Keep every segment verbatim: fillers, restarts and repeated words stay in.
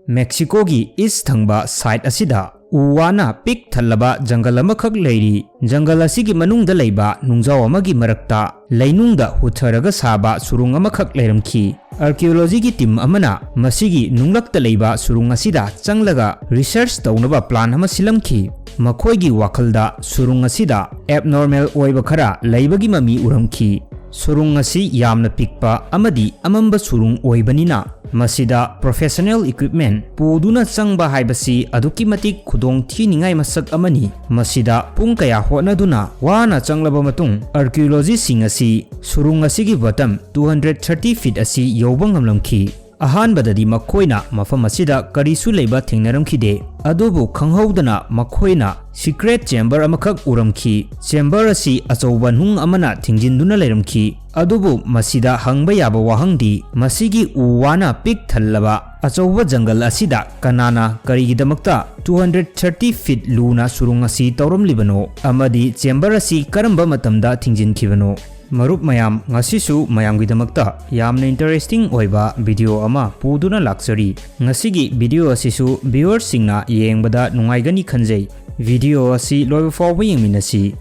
ꯃꯦꯛꯁꯤꯀꯣꯒꯤ ꯏꯁ ꯊꯪꯕ ꯁꯥꯏꯠ ꯑꯁꯤꯗ ꯎ ꯋꯥꯅ ꯄꯤꯛ ꯊꯜꯂꯕ ꯖꯪꯒꯜ ꯑꯃꯈꯛ ꯂꯩꯔꯤ꯫ ꯖꯪꯒꯜ ꯑꯁꯤꯒꯤ ꯃꯅꯨꯡꯗ ꯂꯩꯕ ꯅꯨꯡꯖꯥꯎ ꯑꯃꯒꯤ ꯃꯔꯛꯇ ꯂꯩꯅꯨꯡꯗ ꯍꯨꯠꯊꯔꯒ ꯁꯥꯕ ꯁꯨꯔꯨꯡ ꯑꯃꯈꯛ ꯂꯩꯔꯝꯈꯤ꯫ ꯑꯥꯔꯀꯤꯑꯣꯂꯣꯖꯤꯒꯤ ꯇꯤꯝ ꯑꯃꯅ ꯃꯁꯤꯒꯤ ꯅꯨꯡꯂꯛꯇ ꯂꯩꯕ ꯁꯨꯔꯨꯡ ꯑꯁꯤꯗ ꯆꯪꯂꯒ ꯔꯤꯁꯔꯆ ꯇꯧꯅꯕ ꯄ꯭ꯂꯥꯟ ꯑꯃ ꯁꯤꯜꯂꯝꯈꯤ꯫ ꯃꯈꯣꯏꯒꯤ ꯋꯥꯈꯜꯗ ꯁꯨꯔꯨꯡ ꯑꯁꯤꯗ ꯑꯦꯕꯅꯣꯔꯃꯦꯜ ꯑꯣꯏꯕ ꯈꯔ ꯂꯩꯕꯒꯤ ꯃꯃꯤ ꯎꯔꯝꯈꯤ꯫ ꯁꯨꯔꯨꯡ ꯑꯁꯤ ꯌꯥꯝꯅ ꯄꯤꯛꯄ ꯑꯃꯗꯤ ꯑꯃꯝꯕ ꯁꯨꯔꯨꯡ ꯑꯣꯏꯕꯅꯤꯅ, ꯃꯁꯤꯗ ꯄ꯭ꯔꯣꯐꯦꯁꯅꯦꯜ ꯏꯀ꯭ꯋꯤꯞꯃꯦꯟ ꯄꯨꯗꯨꯅ ꯆꯪꯕ ꯍꯥꯏꯕꯁꯤ ꯑꯗꯨꯛꯀꯤ ꯃꯇꯤꯛ ꯈꯨꯗꯣꯡ ꯊꯤꯅꯤꯡꯉꯥꯏ ꯃꯁꯛ ꯑꯃꯅꯤ꯫ ꯃꯁꯤꯗ ꯄꯨꯡ ꯀꯌꯥ ꯍꯣꯠꯅꯗꯨꯅ ꯋꯥꯅ ꯆꯪꯂꯕ ꯃꯇꯨꯡ, ꯑꯥꯔꯀꯤꯑꯣꯂꯣꯖꯤꯁꯁꯤꯡ ꯑꯁꯤ ꯁꯨꯔꯨꯡ ꯑꯁꯤꯒꯤ ꯕꯣꯇꯝ two hundred thirty feet ꯑꯁꯤ ꯌꯧꯕ ꯉꯝꯂꯝꯈꯤ꯫ ꯑꯍꯥꯟꯕꯗꯗꯤ ꯃꯈꯣꯏꯅ ꯃꯐꯝ ꯑꯁꯤꯗ ꯀꯔꯤꯁꯨ ꯂꯩꯕ ꯊꯦꯡꯅꯔꯝꯈꯤꯗꯦ, ꯑꯗꯨꯕꯨ ꯈꯪꯍꯧꯗꯅ ꯃꯈꯣꯏꯅ ꯁꯤꯀ꯭ꯔꯦꯠ ꯆꯦꯝꯕꯔ ꯑꯃꯈꯛ ꯎꯔꯝꯈꯤ꯫ ꯆꯦꯝꯕꯔ ꯑꯁꯤ ꯑꯆꯧꯕ ꯅꯨꯡ ꯑꯃꯅ ꯊꯤꯡꯖꯤꯟꯗꯨꯅ ꯂꯩꯔꯝꯈꯤ, ꯑꯗꯨꯕꯨ ꯃꯁꯤꯗ ꯍꯪꯕ ꯌꯥꯕ ꯋꯥꯍꯪꯗꯤ, ꯃꯁꯤꯒꯤ ꯎ ꯋꯥꯅ ꯄꯤꯛ ꯊꯜꯂꯕ ꯑꯆꯧꯕ ꯖꯪꯒꯜ ꯑꯁꯤꯗ ꯀꯅꯥꯅ ꯀꯔꯤꯒꯤꯗꯃꯛꯇ two hundred thirty feet ꯂꯨꯅ ꯁꯨꯔꯨꯡ ꯑꯁꯤ ꯇꯧꯔꯝꯂꯤꯕꯅꯣ ꯑꯃꯗꯤ ꯆꯦꯝꯕꯔ ꯑꯁꯤ ꯀꯔꯝꯕ ꯃꯇꯝꯗ ꯊꯤꯡꯖꯤꯟꯈꯤꯕꯅꯣ? ꯃꯔꯨꯞ ꯃꯌꯥꯝ, ꯉꯁꯤꯁꯨ ꯃꯌꯥꯝꯒꯤꯗꯃꯛꯇ ꯌꯥꯝꯅ ꯏꯟꯇꯔꯦꯁꯇꯤꯡ ꯑꯣꯏꯕ ꯚꯤꯗꯤꯑꯣ ꯑꯃ ꯄꯨꯗꯨꯅ ꯂꯥꯛꯆꯔꯤ꯫ ꯉꯁꯤꯒꯤ ꯚꯤꯗꯤꯑꯣ ꯑꯁꯤꯁꯨ ꯚ꯭ꯌꯨꯋꯔꯁꯤꯡꯅ ꯌꯦꯡꯕꯗ ꯅꯨꯡꯉꯥꯏꯒꯅꯤ ꯈꯟꯖꯩ꯫ ꯚꯤꯗꯤꯑꯣ ꯑꯁꯤ ꯂꯣꯏꯕ ꯐꯥꯎꯕ ꯌꯦꯡꯃꯤꯟꯅꯁꯤ꯫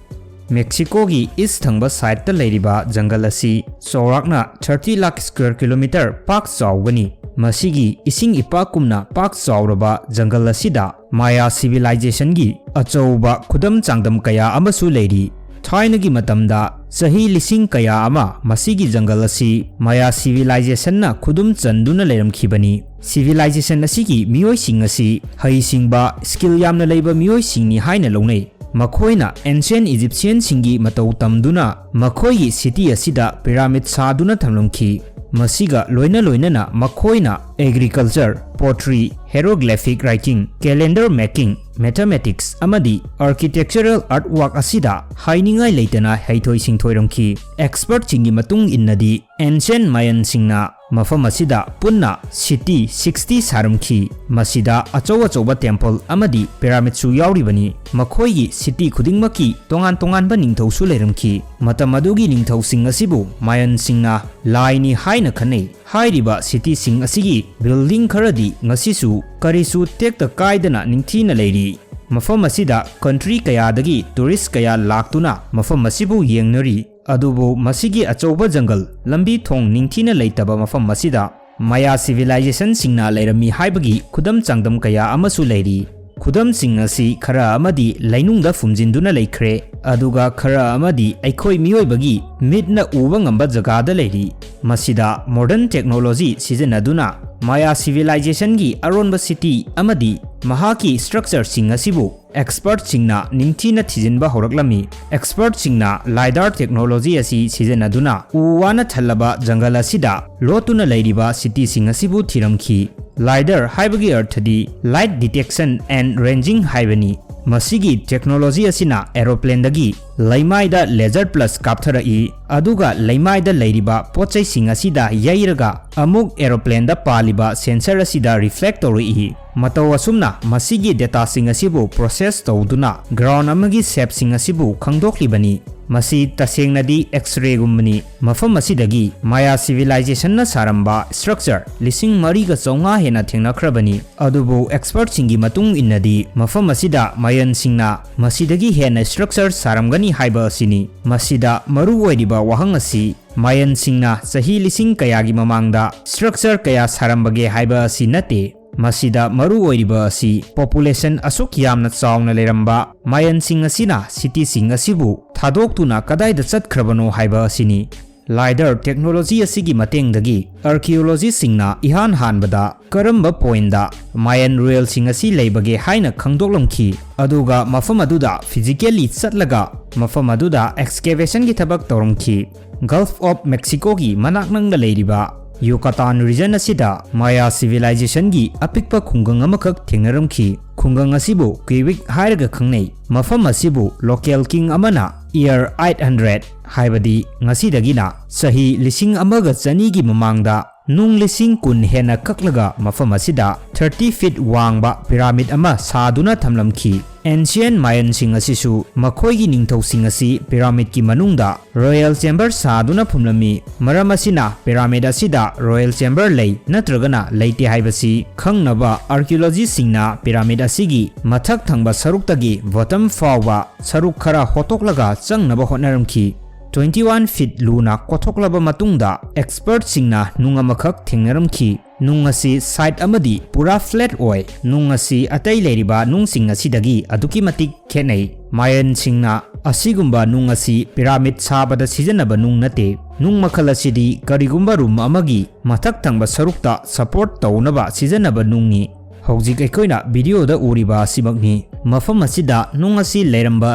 ꯃꯦꯛꯁꯤꯀꯣꯒꯤ ꯏꯁ ꯊꯪꯕ ꯁꯥꯏꯠꯇ ꯂꯩꯔꯤꯕ ꯖꯪꯒꯜ ꯑꯁꯤ ꯆꯥꯎꯔꯥꯛꯅ thirty lakh square kilometer ꯄꯥꯛ ꯆꯥꯎꯒꯅꯤ꯫ ꯃꯁꯤꯒꯤ ꯏꯁꯤꯡ ꯏꯄꯥꯛꯀꯨꯝꯅ ꯄꯥꯛ ꯆꯥꯎꯔꯕ ꯖꯪꯒꯜ ꯑꯁꯤꯗ ꯃꯥꯌꯥ ꯁꯤꯚꯤꯂꯥꯏꯖꯦꯁꯟꯒꯤ ꯑꯆꯧꯕ ꯈꯨꯗꯝ ꯆꯥꯡꯗꯝ ꯀꯌꯥ ꯑꯃꯁꯨ ꯂꯩꯔꯤ꯫ ꯊꯥꯏꯅꯒꯤ ꯃꯇꯝꯗ ꯆꯍꯤ ꯂꯤꯁꯤꯡ ꯀꯌꯥ ꯑꯃ ꯃꯁꯤꯒꯤ ꯖꯪꯒꯜ ꯑꯁꯤ ꯃꯥꯌꯥ ꯁꯤꯚꯤꯂꯥꯏꯖꯦꯁꯟꯅ ꯈꯨꯗꯨꯝ ꯆꯟꯗꯨꯅ ꯂꯩꯔꯝꯈꯤꯕꯅꯤ꯫ ꯁꯤꯚꯤꯂꯥꯏꯖꯦꯁꯟ ꯑꯁꯤꯒꯤ ꯃꯤꯑꯣꯏꯁꯤꯡ ꯑꯁꯤ ꯍꯩꯁꯤꯡꯕ, ꯁ꯭ꯀꯤꯜ ꯌꯥꯝꯅ ꯂꯩꯕ ꯃꯤꯑꯣꯏꯁꯤꯡꯅꯤ ꯍꯥꯏꯅ ꯂꯧꯅꯩ꯫ ꯃꯈꯣꯏꯅ ꯑꯦꯟꯁꯤꯌꯟ ꯏꯖꯤꯞꯁꯤꯌꯟꯁꯤꯡꯒꯤ ꯃꯇꯧ ꯇꯝꯗꯨꯅ ꯃꯈꯣꯏꯒꯤ ꯁꯤꯇꯤ ꯑꯁꯤꯗ ꯄꯤꯔꯥꯃꯤꯗ ꯁꯥꯗꯨꯅ ꯊꯝꯂꯝꯈꯤ꯫ ꯃꯁꯤꯒ ꯂꯣꯏꯅ ꯂꯣꯏꯅꯅ ꯃꯈꯣꯏꯅ agriculture, pottery, hieroglyphic writing, calendar making, mathematics ꯑꯃꯗꯤ ꯑꯥꯔꯀꯤꯇꯦꯛꯆꯔꯦꯜ ꯑꯥꯔꯠꯋꯥꯔꯛ ꯑꯁꯤꯗ ꯍꯥꯏꯅꯤꯡꯉꯥꯏ ꯂꯩꯇꯅ ꯍꯩꯊꯣꯏ ꯁꯤꯡꯊꯣꯏꯔꯝꯈꯤ꯫ ꯑꯦꯛꯁꯄꯔꯠꯁꯤꯡꯒꯤ ꯃꯇꯨꯡ ꯏꯟꯅꯗꯤ, ꯑꯦꯟꯁꯤꯌꯟ ꯃꯥꯌꯟꯁꯤꯡꯅ ꯃꯐꯝ ꯑꯁꯤꯗ ꯄꯨꯟꯅ ꯁꯤꯇꯤ ꯁꯤꯛꯁꯇꯤ ꯁꯥꯔꯝꯈꯤ꯫ ꯃꯁꯤꯗ ꯑꯆꯧ ꯑꯆꯧꯕ ꯇꯦꯝꯄꯜ ꯑꯃꯗꯤ ꯄꯤꯔꯥꯃꯤꯗꯁꯨ ꯌꯥꯎꯔꯤꯕꯅꯤ꯫ ꯃꯈꯣꯏꯒꯤ ꯁꯤꯇꯤ ꯈꯨꯗꯤꯡꯃꯛꯀꯤ ꯇꯣꯉꯥꯟ ꯇꯣꯉꯥꯟꯕ ꯅꯤꯡꯊꯧꯁꯨ ꯂꯩꯔꯝꯈꯤ꯫ ꯃꯇꯝ ꯑꯗꯨꯒꯤ ꯅꯤꯡꯊꯧꯁꯤꯡ ꯑꯁꯤꯕꯨ ꯃꯥꯌꯟꯁꯤꯡꯅ ꯂꯥꯏꯅꯤ ꯍꯥꯏꯅ ꯈꯟꯅꯩ꯫ ꯍꯥꯏꯔꯤꯕ ꯁꯤꯇꯤꯁꯤꯡ ꯑꯁꯤꯒꯤ ꯕꯤꯜꯗꯤꯡ ꯈꯔꯗꯤ ꯉꯁꯤꯁꯨ ꯀꯔꯤꯁꯨ ꯇꯦꯛꯇ ꯀꯥꯏꯗꯅ ꯅꯤꯡꯊꯤꯅ ꯂꯩꯔꯤ꯫ ꯃꯐꯝ ꯑꯁꯤꯗ ꯀꯟꯇ꯭ꯔꯤ ꯀꯌꯥꯗꯒꯤ ꯇꯨꯔꯤꯁ ꯀꯌꯥ ꯂꯥꯛꯇꯨꯅ ꯃꯐꯝ ꯑꯁꯤꯕꯨ ꯌꯦꯡꯅꯔꯤ꯫ ꯑꯗꯨꯕꯨ ꯃꯁꯤꯒꯤ ꯑꯆꯧꯕ ꯖꯪꯒꯜ, ꯂꯝꯕꯤ ꯊꯣꯡ ꯅꯤꯡꯊꯤꯅ ꯂꯩꯇꯕ ꯃꯐꯝ ꯑꯁꯤꯗ ꯃꯌꯥ ꯁꯤꯚꯤꯂꯥꯏꯖꯦꯁꯟꯁꯤꯡꯅ ꯂꯩꯔꯝꯃꯤ ꯍꯥꯏꯕꯒꯤ ꯈꯨꯗꯝ ꯆꯥꯡꯗꯝ ꯀꯌꯥ ꯑꯃꯁꯨ ꯂꯩꯔꯤ꯫ ꯈꯨꯗꯝꯁꯤꯡ ꯑꯁꯤ ꯈꯔ ꯑꯃꯗꯤ ꯂꯩꯅꯨꯡꯗ ꯐꯨꯝꯖꯤꯟꯗꯨꯅ ꯂꯩꯈ꯭ꯔꯦ, ꯑꯗꯨꯒ ꯈꯔ ꯑꯃꯗꯤ ꯑꯩꯈꯣꯏ ꯃꯤꯑꯣꯏꯕꯒꯤ ꯃꯤꯠꯅ ꯎꯕ ꯉꯝꯕ ꯖꯒꯥꯗ ꯂꯩꯔꯤ꯫ ꯃꯁꯤꯗ ꯃꯣꯗꯔꯟ ꯇꯦꯛꯅꯣꯂꯣꯖꯤ ꯁꯤꯖꯤꯟꯅꯗꯨꯅ ꯃꯌꯥ ꯁꯤꯚꯤꯂꯥꯏꯖꯦꯁꯟꯒꯤ ꯑꯔꯣꯟꯕ ꯁꯤꯇꯤ ꯑꯃꯗꯤ ꯃꯍꯥꯛꯀꯤ ꯁ꯭ꯇ꯭ꯔꯛꯆꯔꯁꯤꯡ ꯑꯁꯤꯕꯨ ꯑꯦꯛꯁꯄꯔꯠꯁꯤꯡꯅ ꯅꯤꯡꯊꯤꯅ ꯊꯤꯖꯤꯟꯕ ꯍꯧꯔꯛꯂꯝꯃꯤ꯫ ꯑꯦꯛꯁꯄꯔꯠꯁꯤꯡꯅ ꯂꯥꯏꯗꯥꯔ ꯇꯦꯛꯅꯣꯂꯣꯖꯤ ꯑꯁꯤ ꯁꯤꯖꯤꯟꯅꯗꯨꯅ ꯎ ꯋꯥꯅ ꯊꯜꯂꯕ ꯖꯪꯒꯜ ꯑꯁꯤꯗ ꯂꯣꯠꯇꯨꯅ ꯂꯩꯔꯤꯕ ꯁꯤꯇꯤꯁꯤꯡ ꯑꯁꯤꯕꯨ ꯊꯤꯔꯝꯈꯤ꯫ ꯂꯥꯏꯗꯥꯔ ꯍꯥꯏꯕꯒꯤ ꯑꯔꯊꯗꯤ Light Detection and Ranging ꯍꯥꯏꯕꯅꯤ꯫ ꯃꯁꯤꯒꯤ ꯇꯦꯛꯅꯣꯂꯣꯖꯤ ꯑꯁꯤꯅ ꯑꯦꯔꯣꯄ꯭ꯂꯦꯟꯗꯒꯤ ꯂꯩꯃꯥꯏꯗ ꯂꯦꯖꯔ ꯄꯜꯁ ꯀꯥꯞꯊꯔꯛꯏ, ꯑꯗꯨꯒ ꯂꯩꯃꯥꯏꯗ ꯂꯩꯔꯤꯕ ꯄꯣꯠꯆꯩꯁꯤꯡ ꯑꯁꯤꯗ ꯌꯩꯔꯒ ꯑꯃꯨꯛ ꯑꯦꯔꯣꯄ꯭ꯂꯦꯟꯗ ꯄꯥꯜꯂꯤꯕ ꯁꯦꯟꯁꯔ ꯑꯁꯤꯗ ꯔꯤꯐ꯭ꯂꯦꯛ ꯇꯧꯔꯛꯏ꯫ ꯃꯇꯧ ꯑꯁꯨꯝꯅ ꯃꯁꯤꯒꯤ ꯗꯦꯇꯥꯁꯤꯡ ꯑꯁꯤꯕꯨ ꯄ꯭ꯔꯣꯁꯦꯁ ꯇꯧꯗꯨꯅ ꯒ꯭ꯔꯥꯎꯟ ꯑꯃꯒꯤ ꯁꯦꯞꯁꯤꯡ ꯑꯁꯤꯕꯨ ꯈꯪꯗꯣꯛꯂꯤꯕꯅꯤ꯫ ꯃꯁꯤ ꯇꯁꯦꯡꯅꯗꯤ ꯑꯦꯛꯁ-ꯔꯦꯒꯨꯝꯕꯅꯤ꯫ ꯃꯐꯝ ꯑꯁꯤꯗꯒꯤ ꯃꯌꯥ ꯁꯤꯚꯤꯂꯥꯏꯖꯦꯁꯟꯅ ꯁꯥꯔꯝꯕ ꯁ꯭ꯇ꯭ꯔꯛꯆꯔ ꯂꯤꯁꯤꯡ ꯃꯔꯤꯒ ꯆꯥꯝꯃꯉꯥ ꯍꯦꯟꯅ ꯊꯦꯡꯅꯈ꯭ꯔꯕꯅꯤ꯫ ꯑꯗꯨꯕꯨ ꯑꯦꯛꯁꯄꯔꯠꯁꯤꯡꯒꯤ ꯃꯇꯨꯡ ꯏꯟꯅꯗꯤ ꯃꯐꯝ ꯑꯁꯤꯗ ꯃꯌꯟꯁꯤꯡꯅ ꯃꯁꯤꯗꯒꯤ ꯍꯦꯟꯅ ꯁ꯭ꯇ꯭ꯔꯛꯆꯔ ꯁꯥꯔꯝꯒꯅꯤ ꯍꯥꯏꯕ ꯑꯁꯤꯅꯤ꯫ ꯃꯁꯤꯗ ꯃꯔꯨ ꯑꯣꯏꯔꯤꯕ ꯋꯥꯍꯪ ꯑꯁꯤ ꯃꯌꯟꯁꯤꯡꯅ ꯆꯍꯤ ꯂꯤꯁꯤꯡ ꯀꯌꯥꯒꯤ ꯃꯃꯥꯡꯗ ꯁ꯭ꯇ꯭ꯔꯛꯆꯔ ꯀꯌꯥ ꯁꯥꯔꯝꯕꯒꯦ ꯍꯥꯏꯕ ꯑꯁꯤ ꯅꯠꯇꯦ꯫ ꯃꯁꯤꯗ ꯃꯔꯨ ꯑꯣꯏꯔꯤꯕ ꯑꯁꯤ ꯄꯣꯄꯨꯂꯦꯁꯟ ꯑꯁꯨꯛ ꯌꯥꯝꯅ ꯆꯥꯎꯅ ꯂꯩꯔꯝꯕ ꯃꯌꯟꯁꯤꯡ ꯑꯁꯤꯅ ꯁꯤꯇꯤꯁꯤꯡ ꯑꯁꯤꯕꯨ ꯊꯥꯗꯣꯛꯇꯨꯅ ꯀꯗꯥꯏꯗ ꯆꯠꯈ꯭ꯔꯕꯅꯣ ꯍꯥꯏꯕ ꯑꯁꯤꯅꯤ꯫ ꯂꯥꯏꯗꯥꯔ ꯇꯦꯛꯅꯣꯂꯣꯖꯤ ꯑꯁꯤꯒꯤ ꯃꯇꯦꯡꯗꯒꯤ ꯑꯥꯔꯀꯤꯑꯣꯂꯣꯖꯤꯁꯁꯤꯡꯅ ꯏꯍꯥꯟ ꯍꯥꯟꯕꯗ ꯀꯔꯝꯕ ꯄꯣꯏꯟꯗ ꯃꯌꯟ ꯔꯨꯌꯦꯜꯁꯤꯡ ꯑꯁꯤ ꯂꯩꯕꯒꯦ ꯍꯥꯏꯅ ꯈꯪꯗꯣꯛꯂꯝꯈꯤ, ꯑꯗꯨꯒ ꯃꯐꯝ ꯑꯗꯨꯗ ꯐꯤꯖꯤꯀꯦꯜꯂꯤ ꯆꯠꯂꯒ ꯃꯐꯝ ꯑꯗꯨꯗ ꯑꯦꯛꯁꯀꯦꯚꯦꯁꯟꯒꯤ ꯊꯕꯛ ꯇꯧꯔꯝꯈꯤ꯫ ꯒꯜꯐ ꯑꯣꯐ ꯃꯦꯛꯁꯤꯀꯣꯒꯤ ꯃꯅꯥꯛ ꯅꯛꯅ ꯂꯩꯔꯤꯕ ꯌꯨꯀꯥꯇꯥꯟ ꯔꯤꯖꯟ ꯑꯁꯤꯗ ꯃꯌꯥ ꯁꯤꯚꯤꯂꯥꯏꯖꯦꯁꯟꯒꯤ ꯑꯄꯤꯛꯄ ꯈꯨꯡꯒꯪ ꯑꯃꯈꯛ ꯊꯦꯡꯅꯔꯝꯈꯤ꯫ ꯈꯨꯡꯒꯪ ꯑꯁꯤꯕꯨ ꯀ꯭ꯌꯨꯕꯤꯛ ꯍꯥꯏꯔꯒ ꯈꯪꯅꯩ꯫ ꯃꯐꯝ ꯑꯁꯤꯕꯨ ꯂꯣꯀꯦꯜ ꯀꯤꯡ ꯑꯃꯅ ꯏꯌꯔ ꯑꯩꯠ ꯍꯟꯗ꯭ꯔꯦꯠ, ꯍꯥꯏꯕꯗꯤ ꯉꯁꯤꯗꯒꯤꯅ ꯆꯍꯤ ꯂꯤꯁꯤꯡ ꯑꯃꯒ ꯆꯅꯤꯒꯤ ꯃꯃꯥꯡꯗ ꯅꯨꯡ ꯂꯤꯁꯤꯡ ꯀꯨꯟ ꯍꯦꯟꯅ ꯀꯛꯂꯒ ꯃꯐꯝ ꯑꯁꯤꯗ thirty feet ꯋꯥꯡꯕ pyramid ꯑꯃ ꯁꯥꯗꯨꯅ ꯊꯝꯂꯝꯈꯤ꯫ Ancient Mayanꯁꯤꯡ ꯑꯁꯤꯁꯨ ꯃꯈꯣꯏꯒꯤ ꯅꯤꯡꯊꯧꯁꯤꯡ ꯑꯁꯤ pyramidꯀꯤ ꯃꯅꯨꯡꯗ royal chamber ꯁꯥꯗꯨꯅ ꯐꯨꯝꯂꯝꯃꯤ꯫ ꯃꯔꯝ ꯑꯁꯤꯅ pyramid ꯑꯁꯤꯗ royal chamber ꯂꯩ ꯅꯠꯇ꯭ꯔꯒꯅ ꯂꯩꯇꯦ ꯍꯥꯏꯕꯁꯤ ꯈꯪꯅꯕ archaeologistꯁꯤꯡꯅ pyramid ꯑꯁꯤꯒꯤ ꯃꯊꯛ ꯊꯪꯕ ꯁꯔꯨꯛꯇꯒꯤ bottom ꯐꯥꯎꯕ ꯁꯔꯨꯛ ꯈꯔ ꯍꯣꯠꯇꯣꯛꯂꯒ ꯆꯪꯅꯕ ꯍꯣꯠꯅꯔꯝꯈꯤ꯫ Twenty one feet ꯂꯨꯅ ꯀꯣꯊꯣꯛꯂꯕ ꯃꯇꯨꯡꯗ expertꯁꯤꯡꯅ ꯅꯨꯡ ꯑꯃꯈꯛ ꯊꯦꯡꯅꯔꯝꯈꯤ꯫ ꯅꯨꯡ ꯑꯁꯤ side ꯑꯃꯗꯤ ꯄꯨꯔꯥ flat ꯑꯣꯏ꯫ ꯅꯨꯡ ꯑꯁꯤ ꯑꯇꯩ ꯂꯩꯔꯤꯕ ꯅꯨꯡꯁꯤꯡ ꯑꯁꯤꯗꯒꯤ ꯑꯗꯨꯛꯀꯤ ꯃꯇꯤꯛ ꯈꯦꯠꯅꯩ꯫ Mayanꯁꯤꯡꯅ ꯑꯁꯤꯒꯨꯝꯕ ꯅꯨꯡ ꯑꯁꯤ pyramid ꯁꯥꯕꯗ ꯁꯤꯖꯤꯟꯅꯕ ꯅꯨꯡ ꯅꯠꯇꯦ꯫ ꯅꯨꯡ ꯃꯈꯜ ꯑꯁꯤꯗꯤ ꯀꯔꯤꯒꯨꯝꯕ room ꯑꯃꯒꯤ ꯃꯊꯛ ꯊꯪꯕ ꯁꯔꯨꯛꯇ support ꯇꯧꯅꯕ ꯁꯤꯖꯤꯟꯅꯕ ꯅꯨꯡꯅꯤ꯫ ꯍꯧꯖꯤꯛ ꯑꯩꯈꯣꯏꯅ videoꯗ ꯎꯔꯤꯕ ꯑꯁꯤꯃꯛꯅꯤ꯫ ꯃꯐꯝ ꯑꯁꯤꯗ ꯅꯨꯡ ꯑꯁꯤ ꯂꯩꯔꯝꯕ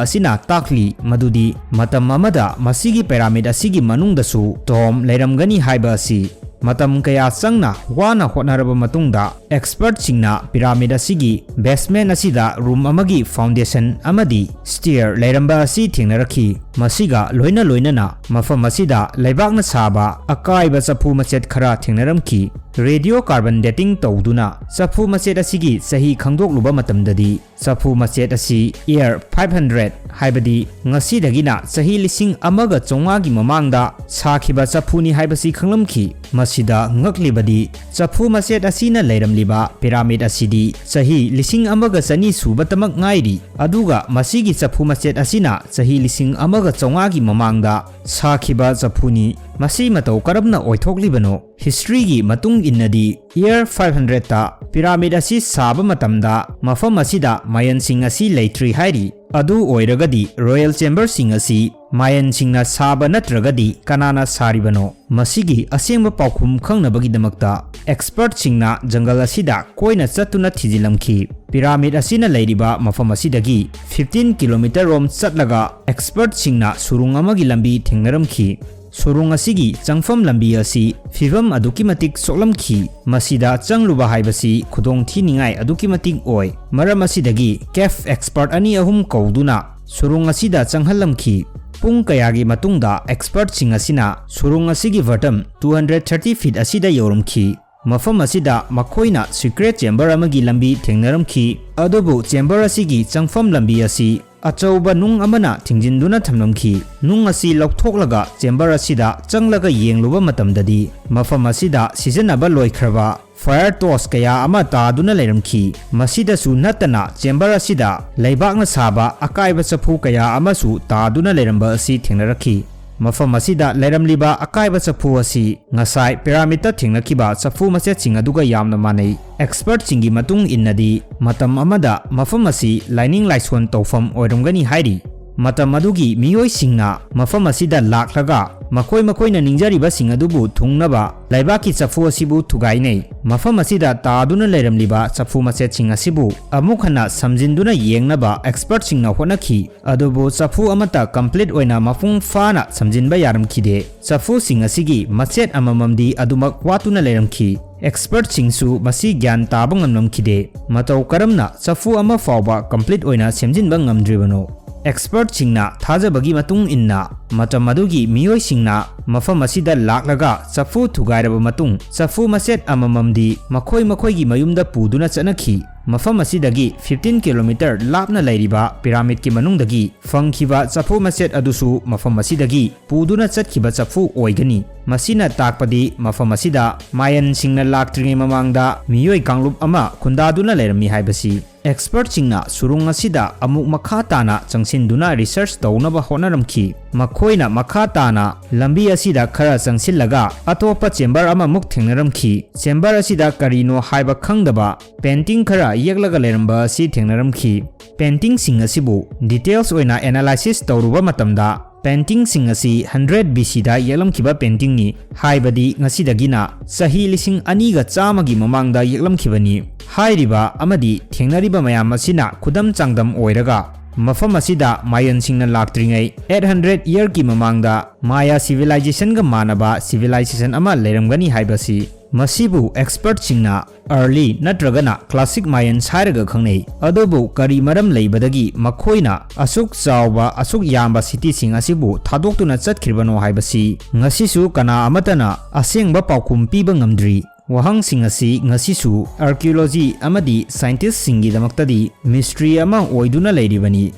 ꯑꯁꯤꯅ ꯇꯥꯛꯂꯤ ꯃꯗꯨꯗꯤ ꯃꯇꯝ ꯑꯃꯗ ꯃꯁꯤꯒꯤ pyramid ꯑꯁꯤꯒꯤ ꯃꯅꯨꯡꯗꯁꯨ tomb ꯂꯩꯔꯝꯒꯅꯤ ꯍꯥꯏꯕ ꯑꯁꯤ꯫ ꯃꯇꯝ ꯀꯌꯥ ꯆꯪꯅ ꯋꯥꯅ ꯍꯣꯠꯅꯔꯕ ꯃꯇꯨꯡꯗ expertꯁꯤꯡꯅ pyramid ꯑꯁꯤꯒꯤ basement ꯑꯁꯤꯗ room ꯑꯃꯒꯤ foundation ꯑꯃꯗꯤ stair ꯂꯩꯔꯝꯕ ꯑꯁꯤ ꯊꯦꯡꯅꯔꯛꯈꯤ꯫ ꯃꯁꯤꯒ ꯂꯣꯏꯅ ꯂꯣꯏꯅꯅ ꯃꯐꯝ ꯑꯁꯤꯗ ꯂꯩꯕꯥꯛꯅ ꯁꯥꯕ ꯑꯀꯥꯏꯕ ꯆꯐꯨ ꯃꯆꯦꯠ ꯈꯔ ꯊꯦꯡꯅꯔꯝꯈꯤ꯫ Radiocarbon dating ꯇꯧꯗꯨꯅ ꯆꯐꯨ ꯃꯆꯦꯠ ꯑꯁꯤꯒꯤ ꯆꯍꯤ ꯈꯪꯗꯣꯛꯂꯨꯕ ꯃꯇꯝꯗꯗꯤ ꯆꯐꯨ ꯃꯆꯦꯠ ꯑꯁꯤ year five hundred, ꯍꯥꯏꯕꯗꯤ ꯉꯁꯤꯗꯒꯤꯅ ꯆꯍꯤ ꯂꯤꯁꯤꯡ ꯑꯃꯒ ꯆꯥꯝꯃꯉꯥꯒꯤ ꯃꯃꯥꯡꯗ ꯁꯥꯈꯤꯕ ꯆꯐꯨꯅꯤ ꯍꯥꯏꯕꯁꯤ ꯈꯪꯂꯝꯈꯤ꯫ ꯃꯁꯤꯗ ꯉꯛꯂꯤꯕꯗꯤ ꯆꯐꯨ ꯃꯆꯦꯠ ꯑꯁꯤꯅ ꯂꯩꯔꯝꯂꯤꯕ pyramid ꯑꯁꯤꯗꯤ ꯆꯍꯤ ꯂꯤꯁꯤꯡ ꯑꯃꯒ ꯆꯅꯤ ꯁꯨꯕꯇꯃꯛ ꯉꯥꯏꯔꯤ, ꯑꯗꯨꯒ ꯃꯁꯤꯒꯤ ꯆꯐꯨ ꯃꯆꯦꯠ ꯑꯁꯤꯅ ꯆꯍꯤ ꯂꯤꯁꯤꯡ ꯑꯃꯒ ꯆꯥꯝꯃꯉꯥꯒꯤ ꯃꯃꯥꯡꯗ ꯁꯥꯈꯤꯕ ꯆꯐꯨꯅꯤ꯫ ꯃꯁꯤ ꯃꯇꯧ ꯀꯔꯝꯅ ꯑꯣꯏꯊꯣꯛꯂꯤꯕꯅꯣ? Historyꯒꯤ ꯃꯇꯨꯡ ꯏꯟꯅꯗꯤ, year five hundredꯇ pyramid ꯑꯁꯤ ꯁꯥꯕ ꯃꯇꯝꯗ ꯃꯐꯝ ꯑꯁꯤꯗ Mayanꯁꯤꯡ ꯑꯁꯤ ꯂꯩꯇ꯭ꯔꯤ ꯍꯥꯏꯔꯤ꯫ ꯑꯗꯨ ꯑꯣꯏꯔꯒꯗꯤ royal chamberꯁꯤꯡ ꯑꯁꯤ Mayanꯁꯤꯡꯅ ꯁꯥꯕ ꯅꯠꯇ꯭ꯔꯒꯗꯤ ꯀꯅꯥꯅ ꯁꯥꯔꯤꯕꯅꯣ? ꯃꯁꯤꯒꯤ ꯑꯁꯦꯡꯕ ꯄꯥꯎꯈꯨꯝ ꯈꯪꯅꯕꯒꯤꯗꯃꯛꯇ expertꯁꯤꯡꯅ ꯖꯪꯒꯜ ꯑꯁꯤꯗ ꯀꯣꯏꯅ ꯆꯠꯇꯨꯅ ꯊꯤꯖꯤꯜꯂꯝꯈꯤ꯫ Pyramid ꯑꯁꯤꯅ ꯂꯩꯔꯤꯕ ꯃꯐꯝ ꯑꯁꯤꯗꯒꯤ fifteen kilometre ꯔꯣꯝ ꯆꯠꯂꯒ expertꯁꯤꯡꯅ ꯁꯨꯔꯨꯡ ꯑꯃꯒꯤ ꯂꯝꯕꯤ ꯊꯦꯡꯅꯔꯝꯈꯤ꯫ ꯁꯨꯔꯨꯡ ꯑꯁꯤꯒꯤ ꯆꯪꯐꯝ ꯂꯝꯕꯤ ꯑꯁꯤ ꯐꯤꯚꯝ ꯑꯗꯨꯛꯀꯤ ꯃꯇꯤꯛ ꯁꯣꯛꯂꯝꯈꯤ꯫ ꯃꯁꯤꯗ ꯆꯪꯂꯨꯕ ꯍꯥꯏꯕꯁꯤ ꯈꯨꯗꯣꯡ ꯊꯤꯅꯤꯡꯉꯥꯏ ꯑꯗꯨꯛꯀꯤ ꯃꯇꯤꯛ ꯑꯣꯏ꯫ ꯃꯔꯝ ꯑꯁꯤꯗꯒꯤ cave expert ꯑꯅꯤ ꯑꯍꯨꯝ ꯀꯧꯗꯨꯅ ꯁꯨꯔꯨꯡ ꯑꯁꯤꯗ ꯆꯪꯍꯜꯂꯝꯈꯤ꯫ ꯄꯨꯡ ꯀꯌꯥꯒꯤ ꯃꯇꯨꯡꯗ expertꯁꯤꯡ ꯑꯁꯤꯅ ꯁꯨꯔꯨꯡ ꯑꯁꯤꯒꯤ bottom two hundred thirty feet ꯑꯁꯤꯗ ꯌꯧꯔꯝꯈꯤ꯫ ꯃꯐꯝ ꯑꯁꯤꯗ ꯃꯈꯣꯏꯅ secret chamber ꯑꯃꯒꯤ ꯂꯝꯕꯤ ꯊꯦꯡꯅꯔꯝꯈꯤ, ꯑꯗꯨꯕꯨ chamber ꯑꯁꯤꯒꯤ ꯆꯪꯐꯝ ꯂꯝꯕꯤ ꯑꯁꯤ ꯑꯆꯧꯕ ꯅꯨꯡ ꯑꯃꯅ ꯊꯤꯡꯖꯤꯟꯗꯨꯅ ꯊꯝꯂꯝꯈꯤ꯫ ꯅꯨꯡ ꯑꯁꯤ ꯂꯧꯊꯣꯛꯂꯒ chamber ꯑꯁꯤꯗ ꯆꯪꯂꯒ ꯌꯦꯡꯂꯨꯕ ꯃꯇꯝꯗꯗꯤ, ꯃꯐꯝ ꯑꯁꯤꯗ ꯁꯤꯖꯤꯟꯅꯕ ꯂꯣꯏꯈ꯭ꯔꯕ fire torch ꯀꯌꯥ ꯑꯃ ꯇꯥꯗꯨꯅ ꯂꯩꯔꯝꯈꯤ꯫ ꯃꯁꯤꯗꯁꯨ ꯅꯠꯇꯅ, chamber ꯑꯁꯤꯗ ꯂꯩꯕꯥꯛꯅ ꯁꯥꯕ ꯑꯀꯥꯏꯕ ꯆꯐꯨ ꯀꯌꯥ ꯑꯃꯁꯨ ꯇꯥꯗꯨꯅ ꯂꯩꯔꯝꯕ ꯑꯁꯤ ꯊꯦꯡꯅꯔꯛꯈꯤ꯫ ꯃꯐꯝ ꯑꯁꯤꯗ ꯂꯩꯔꯝꯂꯤꯕ ꯑꯀꯥꯏꯕ ꯆꯐꯨ ꯑꯁꯤ ꯉꯁꯥꯏ pyramidꯇ ꯊꯦꯡꯅꯈꯤꯕ ꯆꯐꯨ ꯃꯆꯦꯠꯁꯤꯡ ꯑꯗꯨꯒ ꯌꯥꯝꯅ ꯃꯥꯟꯅꯩ꯫ Expertꯁꯤꯡꯒꯤ ꯃꯇꯨꯡ ꯏꯟꯅꯗꯤ, ꯃꯇꯝ ꯑꯃꯗ ꯃꯐꯝ ꯑꯁꯤ ꯂꯥꯏꯅꯤꯡ ꯂꯥꯏꯁꯣꯟ ꯇꯧꯐꯝ ꯑꯣꯏꯔꯝꯒꯅꯤ ꯍꯥꯏꯔꯤ꯫ ꯃꯇꯝ ꯑꯗꯨꯒꯤ ꯃꯤꯑꯣꯏꯁꯤꯡꯅ ꯃꯐꯝ ꯑꯁꯤꯗ ꯂꯥꯛꯂꯒ ꯃꯈꯣꯏ ꯃꯈꯣꯏꯅ ꯅꯤꯡꯖꯔꯤꯕꯁꯤꯡ ꯑꯗꯨꯕꯨ ꯊꯨꯡꯅꯕ ꯂꯩꯕꯥꯛꯀꯤ ꯆꯐꯨ ꯑꯁꯤꯕꯨ ꯊꯨꯒꯥꯏꯅꯩ꯫ ꯃꯐꯝ ꯑꯁꯤꯗ ꯇꯥꯗꯨꯅ ꯂꯩꯔꯝꯂꯤꯕ ꯆꯐꯨ ꯃꯆꯦꯠꯁꯤꯡ ꯑꯁꯤꯕꯨ ꯑꯃꯨꯛ ꯍꯟꯅ ꯁꯝꯖꯤꯟꯗꯨꯅ ꯌꯦꯡꯅꯕ expertꯁꯤꯡꯅ ꯍꯣꯠꯅꯈꯤ, ꯑꯗꯨꯕꯨ ꯆꯐꯨ ꯑꯃꯠꯇ complete ꯑꯣꯏꯅ ꯃꯄꯨꯡ ꯐꯥꯅ ꯁꯝꯖꯤꯟꯕ ꯌꯥꯔꯝꯈꯤꯗꯦ꯫ ꯆꯐꯨꯁꯤꯡ ꯑꯁꯤꯒꯤ ꯃꯆꯦꯠ ꯑꯃꯃꯝꯗꯤ ꯑꯗꯨꯃꯛ ꯋꯥꯠꯇꯨꯅ ꯂꯩꯔꯝꯈꯤ꯫ Expertꯁꯤꯡꯁꯨ ꯃꯁꯤ ꯒ꯭ꯌꯥꯟ ꯇꯥꯕ ꯉꯝꯂꯝꯈꯤꯗꯦ꯫ ꯃꯇꯧ ꯀꯔꯝꯅ ꯆꯐꯨ ꯑꯃ ꯐꯥꯎꯕ complete ꯑꯣꯏꯅ ꯁꯦꯝꯖꯤꯟꯕ ꯉꯝꯗ꯭ꯔꯤꯕꯅꯣ? Expertꯁꯤꯡꯅ ꯊꯥꯖꯕꯒꯤ ꯃꯇꯨꯡ ꯏꯟꯅ, ꯃꯇꯝ ꯑꯗꯨꯒꯤ ꯃꯤꯑꯣꯏꯁꯤꯡꯅ ꯃꯐꯝ ꯑꯁꯤꯗ ꯂꯥꯛꯂꯒ ꯆꯐꯨ ꯊꯨꯒꯥꯏꯔꯕ ꯃꯇꯨꯡ, ꯆꯐꯨ ꯃꯆꯦꯠ ꯑꯃꯃꯝꯗꯤ ꯃꯈꯣꯏ ꯃꯈꯣꯏꯒꯤ ꯃꯌꯨꯝꯗ ꯄꯨꯗꯨꯅ ꯆꯠꯅꯈꯤ꯫ ꯃꯐꯝ ꯑꯁꯤꯗꯒꯤ fifteen kilometer ꯂꯥꯞꯅ ꯂꯩꯔꯤꯕ pyramidꯀꯤ ꯃꯅꯨꯡꯗꯒꯤ ꯐꯪꯈꯤꯕ ꯆꯐꯨ ꯃꯆꯦꯠ ꯑꯗꯨꯁꯨ ꯃꯐꯝ ꯑꯁꯤꯗꯒꯤ ꯄꯨꯗꯨꯅ ꯆꯠꯈꯤꯕ ꯆꯐꯨ ꯑꯣꯏꯒꯅꯤ꯫ ꯃꯁꯤꯅ ꯇꯥꯛꯄꯗꯤ ꯃꯐꯝ ꯑꯁꯤꯗ ꯃꯥꯌꯟꯁꯤꯡꯅ ꯂꯥꯛꯇ꯭ꯔꯤꯉꯩ ꯃꯃꯥꯡꯗ ꯃꯤꯑꯣꯏ ꯀꯥꯡꯂꯨꯞ ꯑꯃ ꯈꯨꯟꯗꯥꯗꯨꯅ ꯂꯩꯔꯝꯃꯤ ꯍꯥꯏꯕꯁꯤ꯫ Expertꯁꯤꯡꯅ ꯁꯨꯔꯨꯡ ꯑꯁꯤꯗ ꯑꯃꯨꯛ ꯃꯈꯥ ꯇꯥꯅ ꯆꯪꯁꯤꯟꯗꯨꯅ research ꯇꯧꯅꯕ ꯍꯣꯠꯅꯔꯝꯈꯤ꯫ ꯃꯈꯣꯏꯅ ꯃꯈꯥ ꯇꯥꯅ ꯂꯝꯕꯤ ꯑꯁꯤꯗ ꯈꯔ ꯆꯪꯁꯤꯜꯂꯒ ꯑꯇꯣꯞꯄ chamber ꯑꯃꯃꯨꯛ ꯊꯦꯡꯅꯔꯝꯈꯤ꯫ Chamber ꯑꯁꯤꯗ ꯀꯔꯤꯅꯣ ꯍꯥꯏꯕ ꯈꯪꯗꯕ painting ꯈꯔ ꯌꯦꯛꯂꯒ ꯂꯩꯔꯝꯕ ꯑꯁꯤ ꯊꯦꯡꯅꯔꯝꯈꯤ꯫ Paintingꯁꯤꯡ ꯑꯁꯤꯕꯨ details ꯑꯣꯏꯅ analysis ꯇꯧꯔꯨꯕ ꯃꯇꯝꯗ, paintingꯁꯤꯡ ꯑꯁꯤ hundred B Cꯗ ꯌꯦꯛꯂꯝꯈꯤꯕ paintingꯅꯤ, ꯍꯥꯏꯕꯗꯤ ꯉꯁꯤꯗꯒꯤꯅ ꯆꯍꯤ ꯂꯤꯁꯤꯡ ꯑꯅꯤꯒ ꯆꯥꯝꯃꯒꯤ ꯃꯃꯥꯡꯗ ꯌꯦꯛꯂꯝꯈꯤꯕꯅꯤ꯫ ꯍꯥꯏꯔꯤꯕ ꯑꯃꯗꯤ ꯊꯦꯡꯅꯔꯤꯕ ꯃꯌꯥꯝ ꯑꯁꯤꯅ ꯈꯨꯗꯝ ꯆꯥꯡꯗꯝ ꯑꯣꯏꯔꯒ, ꯃꯐꯝ ꯑꯁꯤꯗ Mayanꯁꯤꯡꯅ ꯂꯥꯛꯇ꯭ꯔꯤꯉꯩ eight hundred yearꯒꯤ ꯃꯃꯥꯡꯗ Maya civilizationꯒ ꯃꯥꯟꯅꯕ civilization ꯑꯃ ꯂꯩꯔꯝꯒꯅꯤ ꯍꯥꯏꯕꯁꯤ, ꯃꯁꯤꯕꯨ expertꯁꯤꯡꯅ early ꯅꯠꯇ꯭ꯔꯒꯅ classic Mayans ꯍꯥꯏꯔꯒ ꯈꯪꯅꯩ꯫ ꯑꯗꯨꯕꯨ ꯀꯔꯤ ꯃꯔꯝ ꯂꯩꯕꯗꯒꯤ ꯃꯈꯣꯏꯅ ꯑꯁꯨꯛ ꯆꯥꯎꯕ, ꯑꯁꯨꯛ ꯌꯥꯝꯕ cityꯁꯤꯡ ꯑꯁꯤꯕꯨ ꯊꯥꯗꯣꯛꯇꯨꯅ ꯆꯠꯈ꯭ꯔꯤꯕꯅꯣ ꯍꯥꯏꯕꯁꯤ ꯉꯁꯤꯁꯨ ꯀꯅꯥ ꯑꯃꯠꯇꯅ ꯑꯁꯦꯡꯕ ꯄꯥꯎꯈꯨꯝ ꯄꯤꯕ ꯉꯝꯗ꯭ꯔꯤ꯫ ꯋꯥꯍꯪꯁꯤꯡ ꯑꯁꯤ ꯉꯁꯤꯁꯨ archaeology ꯑꯃꯗꯤ scientistꯁꯤꯡꯒꯤꯗꯃꯛꯇꯗꯤ mystery ꯑꯃ ꯑꯣꯏꯗꯨꯅ ꯂꯩꯔꯤꯕꯅꯤ꯫